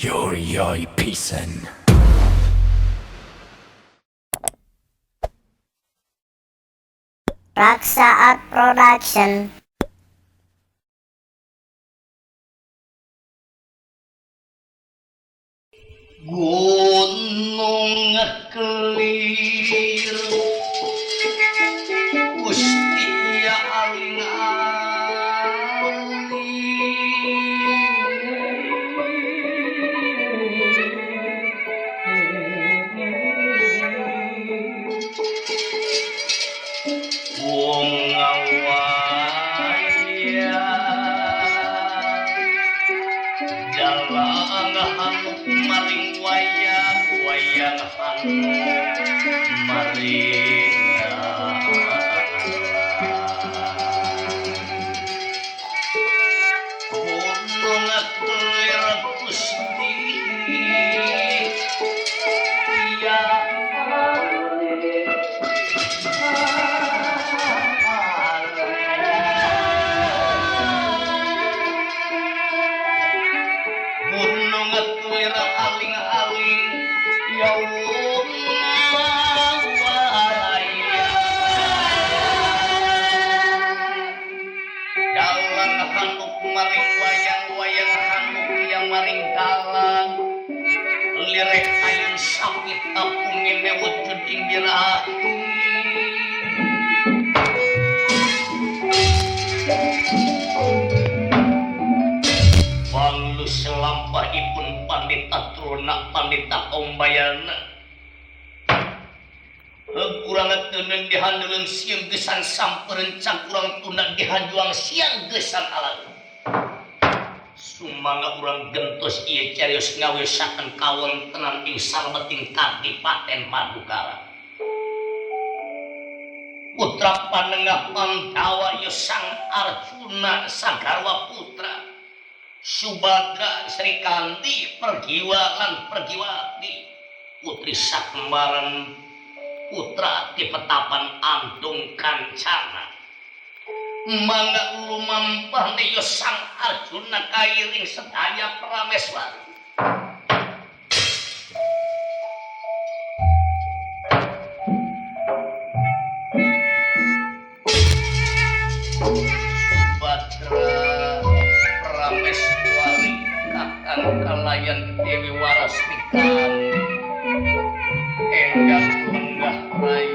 Yori pisan. Raksa Art Production. Gunung Kelir Gusti ya aling wong awaya dalang hanuk maring wayang wayang hanuk maring gunung Kelir Gusti ya gunung Kelir aling-aling ya dalang hanuk maring wayang wayang hanuk yang maring dalang lirek ayun sakit apungine wujud ing birahi. Walu selampahipun pandita Truna pandita Ombayana kurang teuneun dihandeuleun siang gesan sampereun cangkurang tuna dihajuang siang gesan alang. Sumangga urang gentos ieu carios ngawisakeun kawontenan ing salebeting Kadipaten Madukara. Putra panengah Pandawa ieu Sang Arjuna sagarwa putra Subadra Srikandi Pergiwa lan Pergiwati putri sakembaran putra di petapan Andung Kancana. Mangga lumampah ieu Sang Arjuna kairing sedaya prameswari. Subadra Prameswari kakang kalayan Dewi Warasmikan enggal lenggah rai.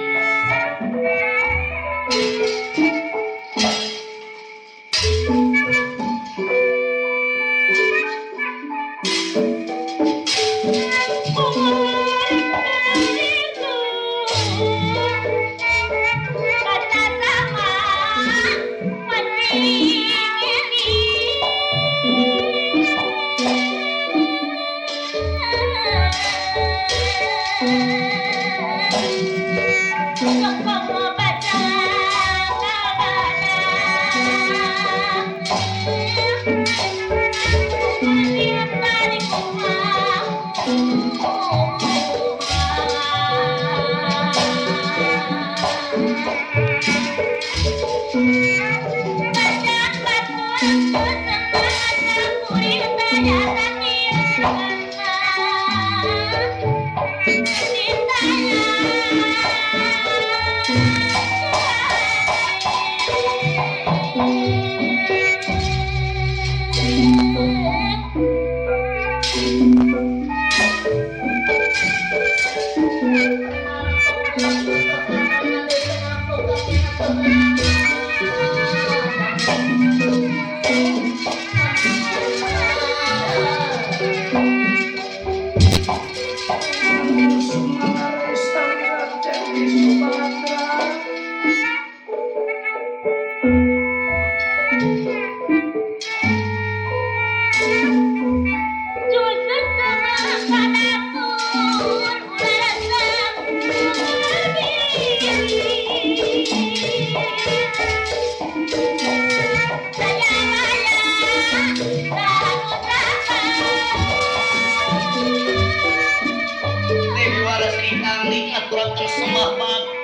Dewi Warasrikandi ngaturakeun sembah bakti.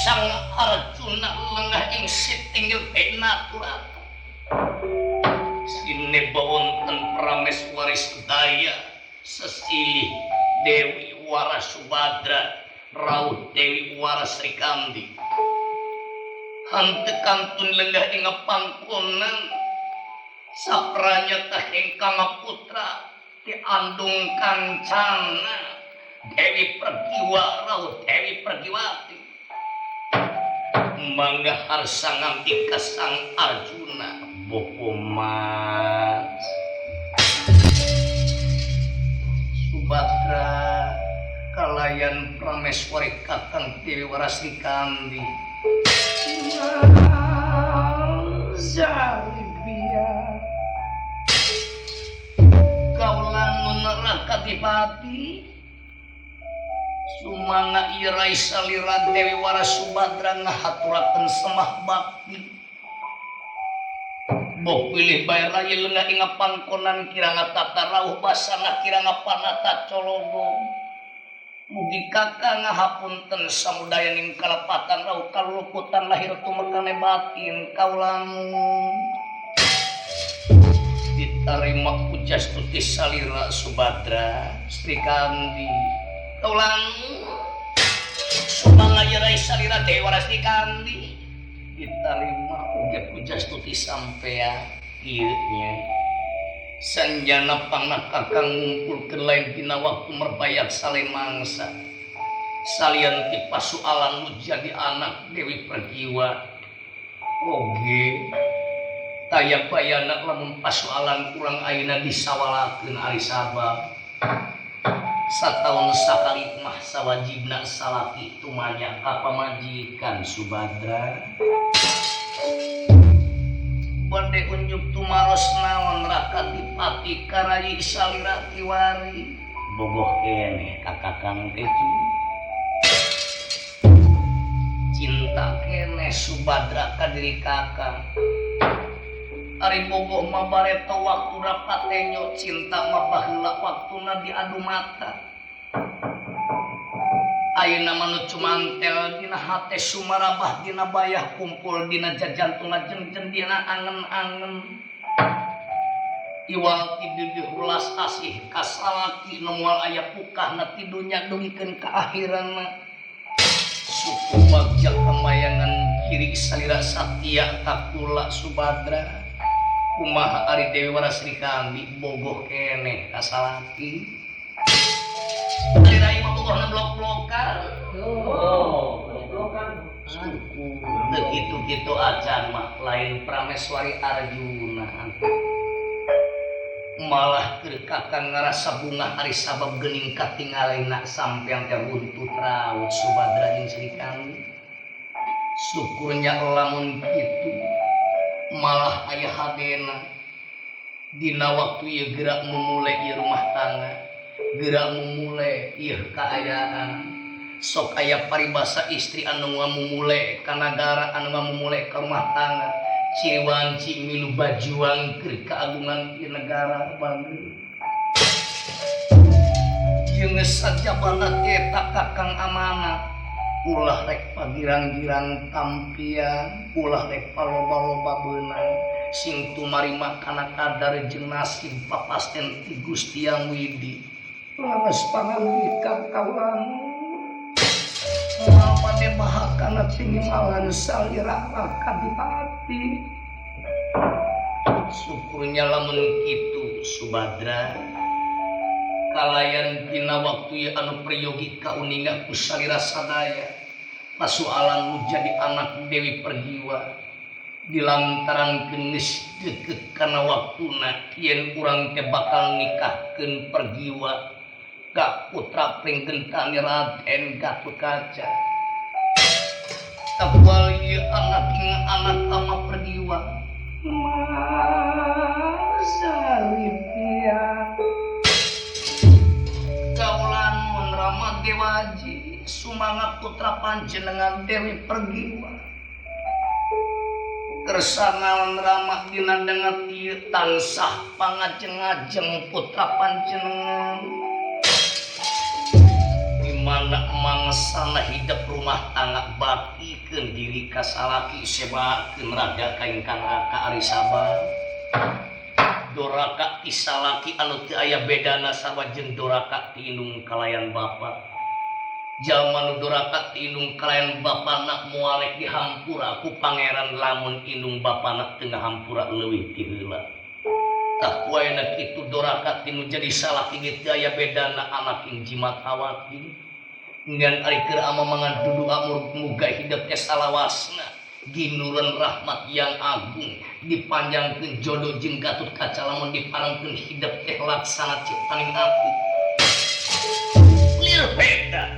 Sang Arjuna lengah ing sitinggil penaturata sineba wonten Prameswari sedaya sesilih Dewi Warasubadra rauh Dewi Warasrikandi henteu kantun lengah ing pangkonan sapranyata ingkang putra ti andung kancana Dewi Pergiwa rauh Dewi Pergiwati mangga harsa nganti ka Sang Arjuna bopo mas Subadra kalayan Prameswari kakang Dewi Warasrikandi Zalibia kaulan menerah katipati sumanga ieu salira Dewi Warasubadra ngahaturakeun semah bakti bok pilih bae rai leungah ing pangkonan kiranga tata rauh basana kiranga panata cologo mugi kakang ngahapunten samudayaning kalepatan rauh kaluputan lahir tumekane batin kaulamu ditarima pujastuti salira Subadra Srikandi kaulang sumanga ieu salira Dewi Warasrikandi ditarima uge pujastuti sampean ieu nya sanjana pangna kakang ngumpulkeun lain dina waktu merbayak salemangsa salian ti pasualan nu jadi anak Dewi Pergiwa oge taya bayana lamun pasualan urang ayeuna disawalakeun ari sabab sataun sakali mah sawajibna salaki tumanya ka pamajikan Subadra bade unjuk tumaros naon raka dipati karayi salira tiwari bogoh keneh ka kakang teh cinta keneh Subadra ka diri kakang ari bogoh mah bareto waktuna patenyo cinta mah baheula waktuna diadu mata ayeuna mah nu cumantel dina hate sumarabah dina bayah kumpul dina jajantungan jengjen dina angen-angen iwal ti dihulas asih ka salaki nu moal aya pukahna ti dunya dugikeun ka akhiranna suku bagja kamayangan kiri salira satya ka kula Subadra kumaha ari Dewi Warasrikandi bogoh keneh ka salaki ari rai mah bogohna blok-blokan oh blok-blokan suku teu kitu-kitu acan mah lain Prameswari Arjuna malah keur kakang ngarasa bungah ari sabab geuning katingalina sampean teh runtut raut Subadra jeung Srikandi syukurnya lamun kitu malah aya hadena dina waktu ieu gerak memulai ieu rumah tangga gerak memulai ieu kaayaan sok aya paribasa istri anu ngamumule ka nagara anu ngamumule ka rumah tangga ciwanci milu bajuang keur kaagungan ieu negara bageun jeung sajabana eta kakang amanat ulah rek pagirang-girang tampian ulah rek paloba-loba beunang sing tumarima kana kadar jeung nasib papasten ti Gusti Yang Widi leres pangandika kaulamu moal Bade bahakana tingimalan salira raka dipati. Syukurnya lamun kitu Subadra. Kalayan dina waktu ieu anu priyogi kauninga ku salira sadaya. Pasualan nu jadi anak Dewi Pergiwa. Dilantaran geus deukeut kana waktuna yen urang teh bakal nikahkeun Pergiwa ka putra pringgentane Raden Gatotkaca. Tabual ieu anak ing anak ama Pergiwa. Masaripia kaulan mun Rama Dewaji sumangga putra panjenengan Dewi Pergiwa. Kersa naon Rama dina denget ieu tansah pangajeng-ajeng putra panjenengan. Di mana mangsana hidup rumah tangga bakikeun diri ka salaki sebakeun rada ka ingkang raka ari sabab. Doraka ti salaki anu teu aya bedana sarua jeung doraka ti indung kalayan bapa. Jalma nu doraka ti indung kalayan bapana moal rek dihampura ku pangeran lamun indung bapana teu ngahampura leuwih ti heula. Tah waena kitu doraka ti nu jadi salaki ge teu aya bedana anak ing jimat hawati. Ngan ari keur ama mangan dudua muga hidup teh salawasna. Ginureun rahmat yang agung dipanjangkeun jodoh jeung Gatotkaca lamun diparengkeun hidup teh laksana ciptaning apik. Lir beda.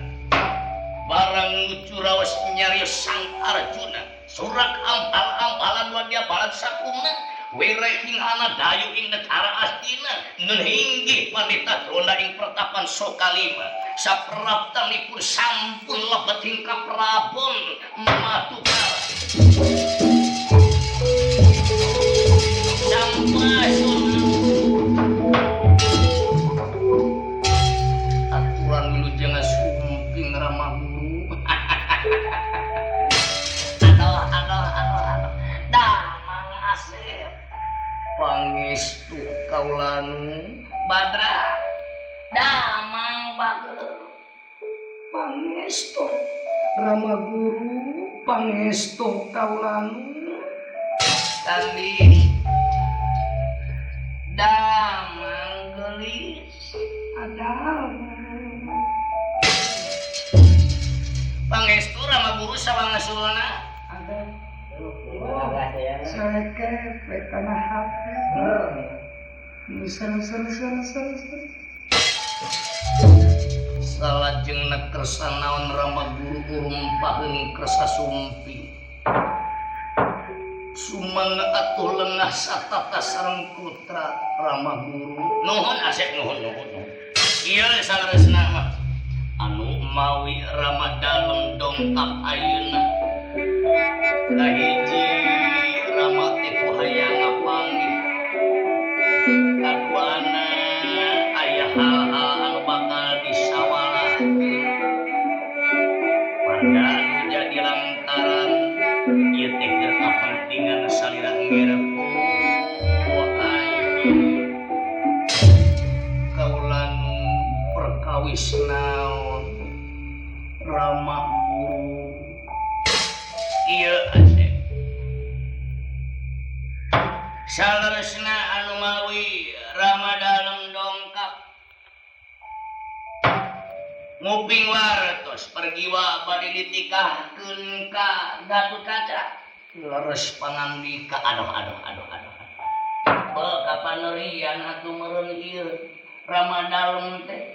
Barang lucu raos nyarios Sang Arjuna surak ampal-ampalan wadya balat sakuna were ing ana dayu ing negara Astina nun inggih pandita Drona ing pertapan Sokalima sapraptanipun sampun lebet ing kaprabon Madukara sampurasun aturan wilujeng sumping Rama Guru. Aduh aduh aduh aduh damang asep pangestu kaulanu Badra damang bageur pangestu Rama Guru pangestu kaulanu kandi damang geulis adamang pangestu Rama Guru sawangasulna ada Selekep kana HP. Sel sel sel sel sel. Salajengna kersa naon Rama Guru urumpaheun kersa sumpi. Sumangga atuh lengah satata sareng putra Rama Guru. Nuhun asep nuhun nuhun nuhun. Ieu saleresna mah anu mawi Rama dalem dongkap ayeuna. Kahiji Rama teh ku hayang ngapanggih. Kaduana aya hal-hal anu bakal disawalahkeun. Warga anu jadi lantaran ieu teh keur kapentingan salira ngerep ayeuna. Kaulanu perkawis naon Rama Guru. Ieu asep. Saleresna anu mawi Rama dalem dongkap nguping wartos Pergiwa bade ditikahkeun ka Gatotkaca leres pangandika aduh aduh aduh aduh. Beuh kapanerian atuh meureun ieu Rama dalem teh.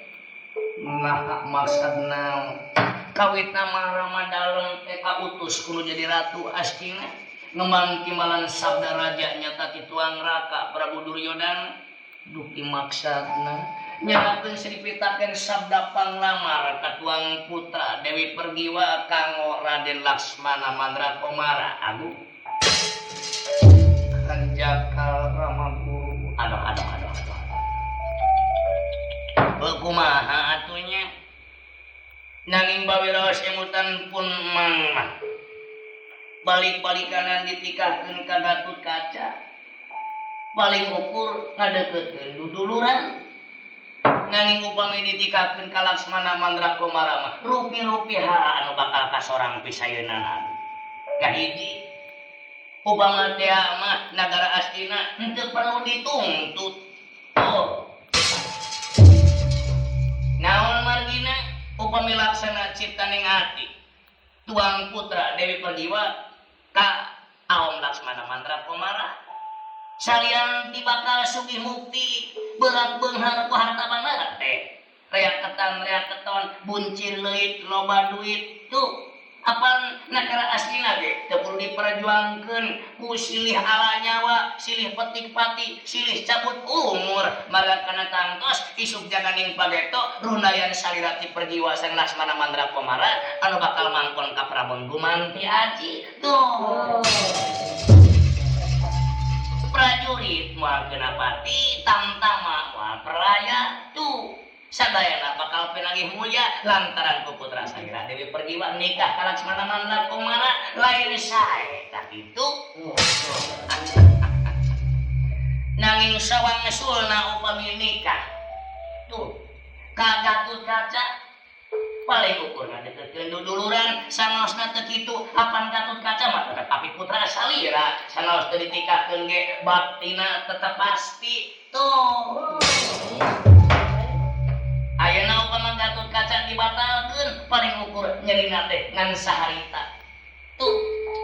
Nah maksud naon kawitna mah Rama dalem teh kautus kudu jadi ratu Astina ngemang kimalan sabda raja nyata ti tuang raka Prabu Duryodana duki maksudna nyakeun sripitakeun sabda panglamar ka tuang putra Dewi Pergiwa kanggo Raden Laksmana Mandrakomara aduh hanjakal Rama Guru aduh aduh aduh aduh. Beuh kumaha atunya nanging bawiraos emutan pun mang mah balik-balikanan ditikahkeun ka Gatotkaca paling ukur ngadeukeutkeun duduluran. Nanging upami ditikakeun ka Laksmana Mandra Komara mah rupi-rupi ha anu bakal kasorang pisayeunana. Kahiji upama teh mah nagara Astina henteu perlu dituntut. Oh. Naon margina upami laksana ciptaning ati tuang putra Dewi Pergiwa ka aom Laksmana Mandra Komara. Salian ti bakal sugih mukti berat beunghar ku harta banda teh. Reak ketan reak keton buncir leuit loba duit tuh. Apan nagara Astina ge teu perlu diperjuangkeun ku silih ala nyawa, silih petik pati, silih cabut umur. Marga kana tangtos isuk jaganing pageto runayan salira ti Pergiwa sareng Laksmana Mandra Komara anu bakal mangkon ka Prabon Gumanti Aji. Tuh. Prajurit moal kena pati, tamtama moal peraya tuh. Sadayana bakal pinanggih mulya lantaran ku putra salira Dewi Pergiwa nikah ka Laksmana Mandra Komara lain sae tak itu. Nanging sawangsulna upami nikah tuh ka Gatotkaca paling ukurna deketkeun duduluran sanaosna teu kitu apan Gatotkaca mah tetep tapi putra salira sanaos teu ditikahkeun ge baktina tetep pasti tuh. Ayeuna upama Gatotkaca dibatalkeun paling ukur nyerina teh ngan saharita. Tuh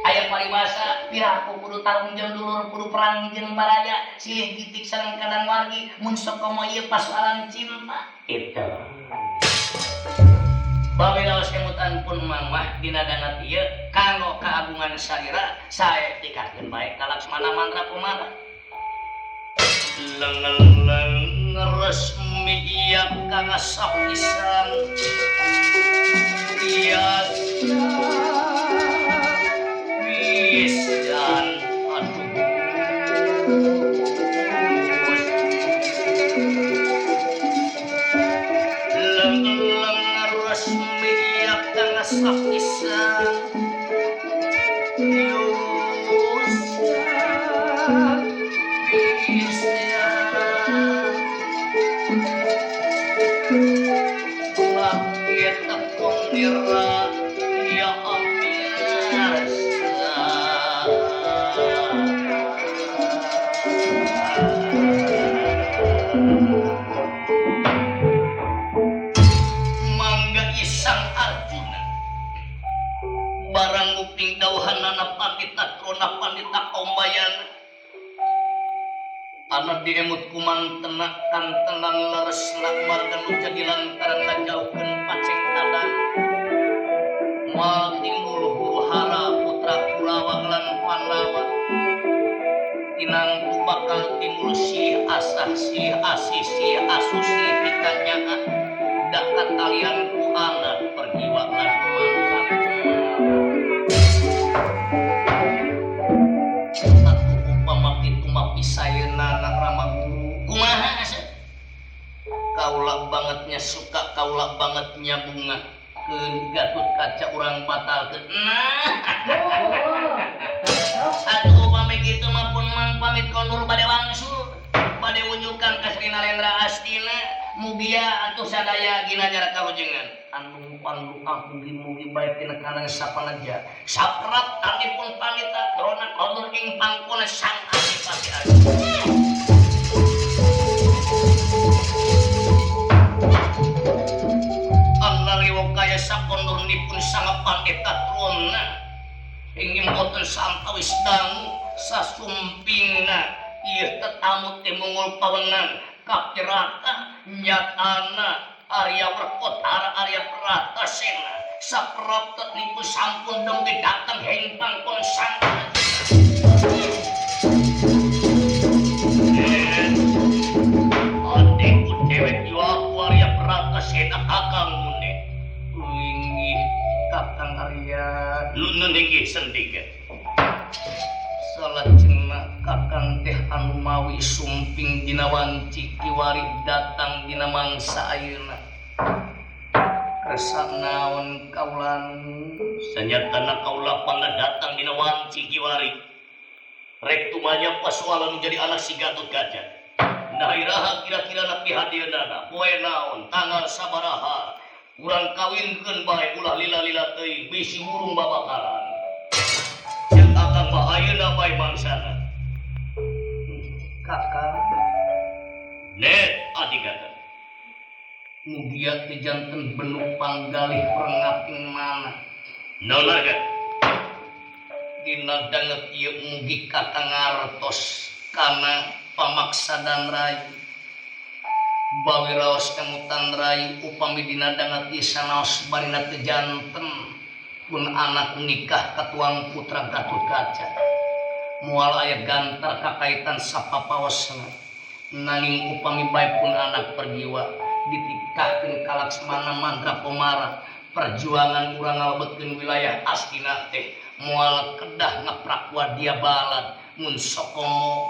aya paribasa piraku kudu tarung jeung dulur kudu perang jeung baraya silih gitik sareng kadang wargi mun sok komo ieu pasoalan cinta. Itu. Bawilaos kemutan pun mangmah dina dangat ieu kanggo kaagungan salira sae tikahkeun bae ka Laksmana Mandra Komara. Lengeleng resmi iya kang sapisan iya pisan aduh lengeleng resmi iya kang sapisan Mangga Isang Arjuna barang nguping dauhanana pandita Drona pandita Kombayana anak diemut kumantena kantenan leresna marga nu jadi lantaran ngajauhkeun paceng kadang moal timbul huru hara putra Kurawa lan Pandawa tinangtu bakal timbul silih asah silih asih silih asuh silih pikanyaah da katalian ku anak Pergiwa lan Mandra. Atuh upama kitu mah pisayeunana Rama Guru kumaha asa kaula bangetnya suka kaula bangetnya bunga keun Gatotkaca urang batalkeun. Nah atuh upami kitu mah pun mang pamit kondur bade wangsul bade unjukan ka Sri Narendra Astina mugia atuh sadaya ginanjar kalujengan anu pandu mugi-mugi bae tinekanan sapanaja saprat anipun panita Drona kondur ing pangkona sang adipati Arjuna. Anariwa kaya sakondurnipun sang pandita Drona ingin boten santawis dangu sasumpingna ieu tetamu teh mungul pawenang kapirata nyatana Arya Werkudara Arya Pratasena saprapta niku sampun nembe dateng ing pangkon sang Adikku dewek yo aku Arya Pratasena kakang mune inggih kakang Arya lunun inggih sendika salajengna kakang teh anu mawi sumping dina wanci kiwari datang dina mangsa ayeuna resa naon kaulan sanyatana kaula pangga datang dina wanci kiwari rek tumanya pasoalan jadi anak si Gatotkaca Nah iraha kira-kira na pihadieunana poe naon tanggal sabaraha urang kawinkeun bae ulah lila-lila teuing bisi wurung babakaran. Ceuk akang mah ayeuna bae mangsana. Kakang net adigatan. Mugia teh janten benuk panggalih prengating mana. Naon harga? Dina danget ieu mugi kakang ngartos kana pamaksadan rai. Bawi raos kemutan rai upami dina danget ieu sanaos barina teu janten pun anak nikah katuang putra Gatotkaca. Moal aya gantar kakaitan sapapaosna. Nanging upami bae pun anak pergiwa ditikahkeun ka Laksmana Mandra Komara perjuangan urang ngalebetkeun wilayah Astina teh moal kedah ngeprak wadia balad mun sokomo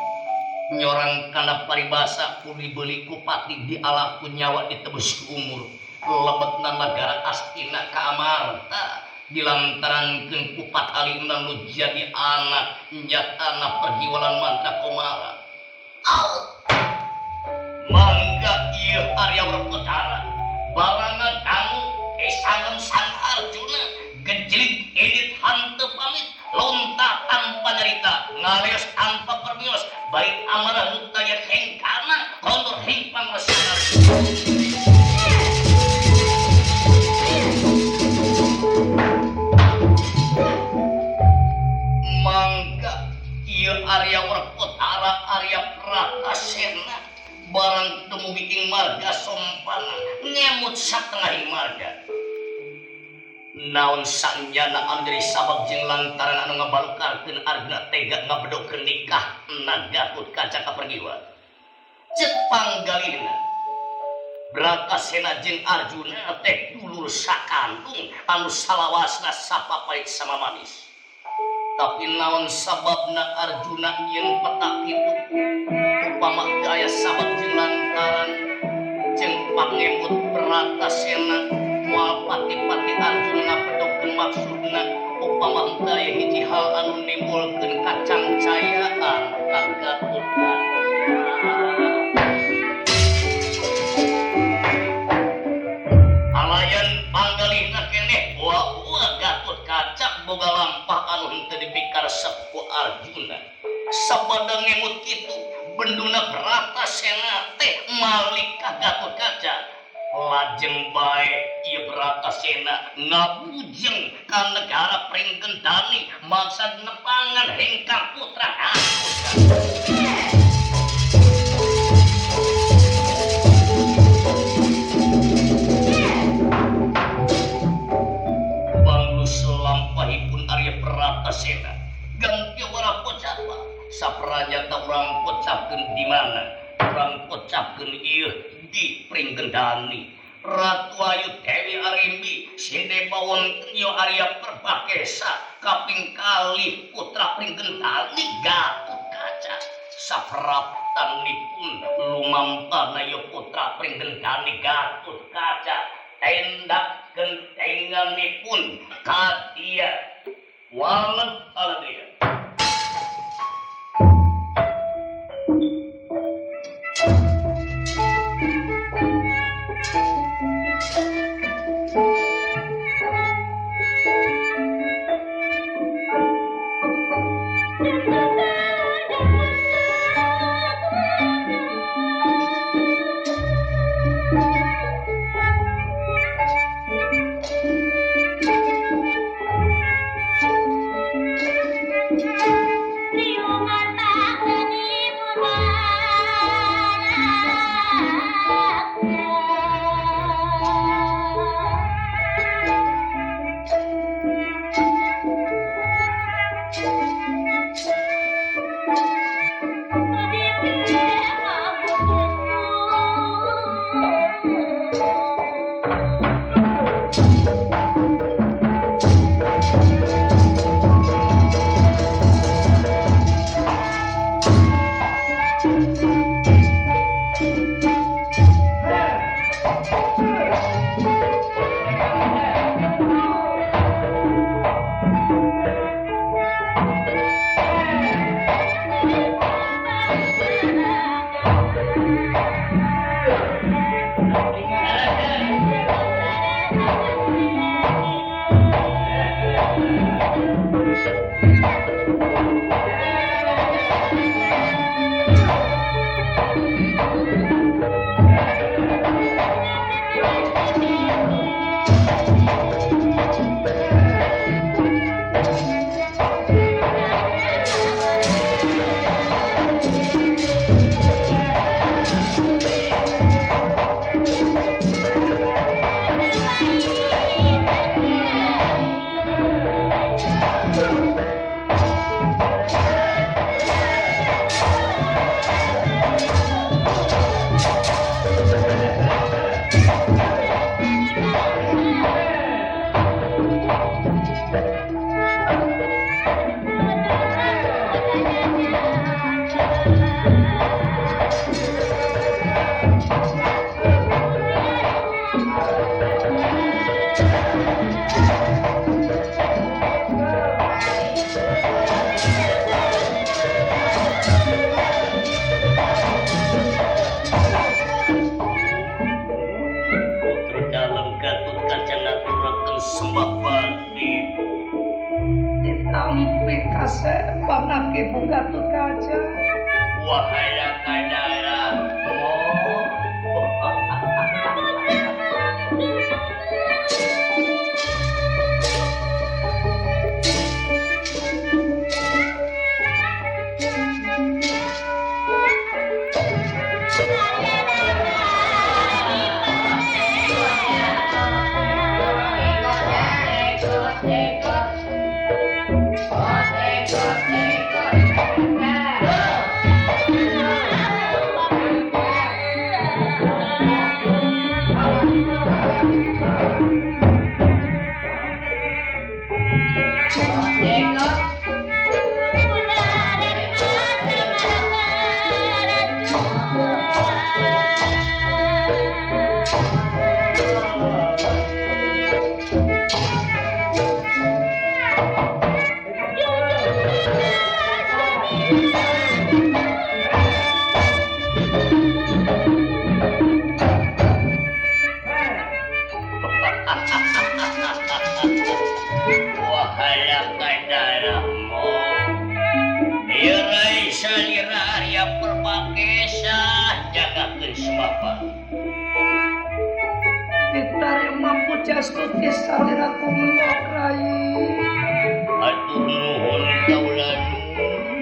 nyorang kana paribasa ku dibeli ku pati diala ku nyawa ditebus ku umur lebetna nagara Astina ka Amarta dilantarankeun ku patalina nu jadi anak nyatana pergiwalan Mandra Komara. Mangga ieu Arya Werkudara barangan kamu esangan sang Arjuna gejlig edit hanteu pamit lonta tanpa nyarita ngaleos tanpa permios bait amarah nu taya hengkana kondur hengpang lesana. Mangga ieu Arya Werkudara Arya Pratasena barang dumugi ing marga sompana ngemut satengahing marga. Naon sanyana anu jadi sabab jeung lantaran anu ngabalukarkeun Arjuna tega ngabedogkeun nikah na Gatotkaca ka Pergiwa. Ceuk panggalihna Bratasena jeung Arjuna teh dulur sakandung anu salawasna sapapait sama manis. Tapi naon sababna Arjuna nyieun peta kitu? Upama teu aya sabab jeung lantaran jeung pangemut Bratasena moal pati-pati Arjuna ngabedogkeun maksudna upama teu aya hiji hal anu nimbulkeun kacangcayaan ka Gatotkaca. Alayan panggalihna keneh wa Gatotkaca boga lampah anu henteu dipikaresep ku Arjuna. Sabada ngemut kitu benduna Bratasena teh malik ka Gatotkaca. Lajeng bae ieu Bratasena ngabujeng ka negara Pringgendani maksad nepangan hengkang putra Gatotkaca. Banglus lampahipun Arya Bratasena ganti urang kocapa sapranyata urang kocapkeun di mana urang kocapkeun ieu di Pringgendani. Ratu Ayu Dewi Arimbi sinde bawonten ieu Arya Perbakesa kaping kalih putra Pringgendani Gatotkaca. Sapraptanipun lumampahna ieu putra Pringgendani Gatotkaca tendak gentenganipun katia waled aladria. Thank you. Gajah. Wahaya kadara. Wahaya kadara mo. Irai salira Arya Perbakesa jagakeun sumapa. Ditarima pujastuti salira ku melok rai. Atur nuhun kaula nuhun.